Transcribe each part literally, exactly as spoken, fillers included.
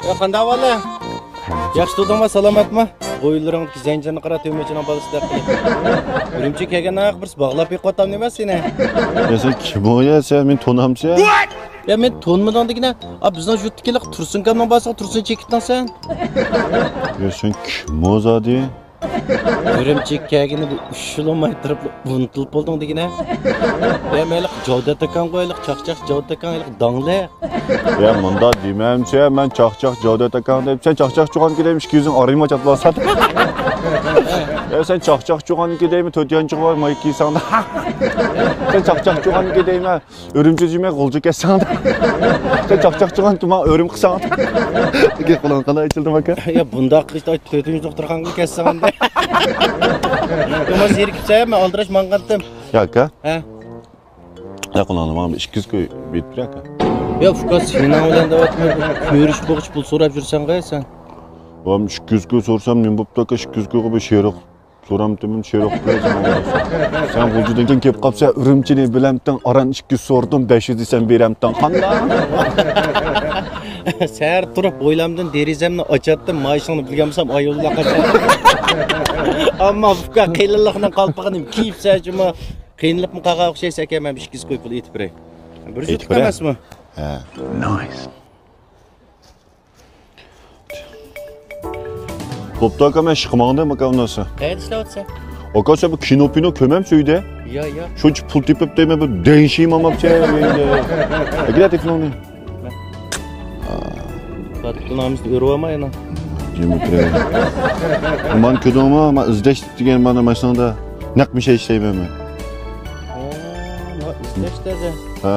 يا قانداق ئەھۋالى؟ ياخشى تۇردۇڭما، سالامەتمۇ؟ بويۇنلىرىڭدىكى زەنجىرنى قارا، تۆمۈرچىنىڭ بالىسىدەك قىلىپ. ئۈرۈمچىگە كەلگەندە بىرسى باغلاپ بېقىۋاتامدۇ نېمە سېنى؟ يا سەن كىم ئۇ يا؟ سەن مېنى تونامسەن؟ يا مېنى تونىمىدىڭ دېگىنە. ئا، بىزنىڭ يۇرتتىكى ھېلىقى تۇرسۇنكامنىڭ بالىسىغا تۇرسۇن چېكىتتىڭ سەن. يا سەن كىم ئۇ زادى؟ ئۈرۈمچىگە كەلگىنى بىر ئۈچ يىل بولماي تۇرۇپلا ئۇنتۇلۇپ بولدۇڭ دېگىنە. يا مەن ھېلىقى جاۋدەت ئاكاڭغۇ، ھېلىقى چاقچاق جاۋدەت ئاكاڭ ھېلىقى داڭلىق. يا مۇنداق دېمەمسە، مەن چاقچاق جاۋدەت ئاكاڭ دەپ، سەن چاقچاقچى بولغاندىكىن دەيمەن ئىككى يۈزۈڭ ئارىيىم ئاچاتلا سات. يا سەن چاقچاقچى بولغاندىكىن دەيمەن تۆت يانچۇقى بار مايكا كىيسەڭدە. سەن چاقچاقچى بولغاندىكىن دەيمەن ئۈرۈمچى جىمى غۇلجا كەتسەڭدە. سەن چاقچاقچى بولغاندىكىن ماڭا ئۆرۈم قىلساڭدە. گەپ قىلغان قانداق ئېچىلدىم ئاكا؟ يا بۇنداق قىلىشتا تۆتىنچى دوختۇرخانىغا كەتسەڭدە. يا مانا زېرىكىپسەن، مەن ئالدىراش ماڭغانتىم. يا ئاكا. ھە؟ يا قۇلاڭنى ماڭا بىر ئىككى يۈز كوي بېرىپ بېرە ئاكا. يا ئۇكا، سېنىڭ بىلەن دەۋاتىمەن، كۆرۈشۈپ بولغۇچە پۇل سوراپ يۈرسەڭغۇ سەن. بولام ئىككى يۈز كوي سورىسام نېمە بوپتۇ ئاكا، ئىككى يۈز كويغا بىر شېرىق سورامتىمەن، شېرىق بېرەي ساڭا. سەن غۇلجىدىن كېلىپ قاپسەن، ئۈرۈمچىنى بىلەمتىڭ، ئاران ئىككى يۈز سورىدىم، بەش يۈز دېسەم بېرەمتىڭ، قانداق؟ سەھەر تۇرۇپ ھويلامدىن دېرىزەمنى ئاچاتتىم، مائاشىڭنى بىلگەن بولسام ئايرىلىپ قاچاتتىم. ئەمما ئۇكا قېلىنلىقنىڭ قالپىقىنى كىيىپسەن جۇمۇ. قىينىلىپمۇ قالغان ئوخشايسەن ئاكا، مەن بىر ئىككى يۈز كوي پۇل ئېتىپ بېرەي. بىر زۇتلۇق ئەمەسمۇ؟ ھە. نايس. بوپتۇ ئاكا، مەن ئىشقا ماڭدىم ئاكا، ئۇنداقسا. قەيەردە ئىشلەۋاتىسەن؟ ئاكا، سەن بۇ كىنو پىنو كۆرمەمسەن ئۆيدە؟ يا، يا. شۇنچە پۇل تېپىپ دەيمەن، بۇ دەڭشىيىم ئالماپسەن ئۆيدە. ئەكېلە تېلېفونۇڭنى. كاتىپنىڭ نامىسىنى ئۆرۈپ ئالما يەنە. جىم ئولتۇراي. مانا كۆردۈڭمۇ؟ مانا ئىزدەش دېگەن مانا ماشىنىڭدا نەق مۇشۇ ئىشلەيمەن مەن. ئوو، ئىزدەش دېدى. ھە.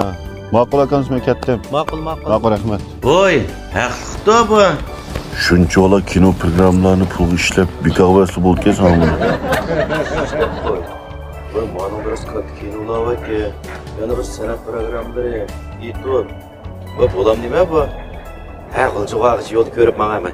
ماقۇل ئاكامىز، مەن كەتتىم. ماقۇل، ماقۇل. ماقۇل، رەھمەت. ۋوي، ھەقلىقتا بۇ. شۇنچىۋالا كىنو پروگراممىلارنى پۇلغا ئىشلەپ، بىكار ۋەسلى بولىدىكەنسەن بۇنى. ۋوي، مانا بىر كاتتا كىنولار باركەن. يەنە بىر سەنئەت پروگراممىلىرى، يۇتۇب. ۋوي، بولام نېمە بۇ؟ ھە، غىلجىغا يولدا كۆرۈپ ماڭايمەن.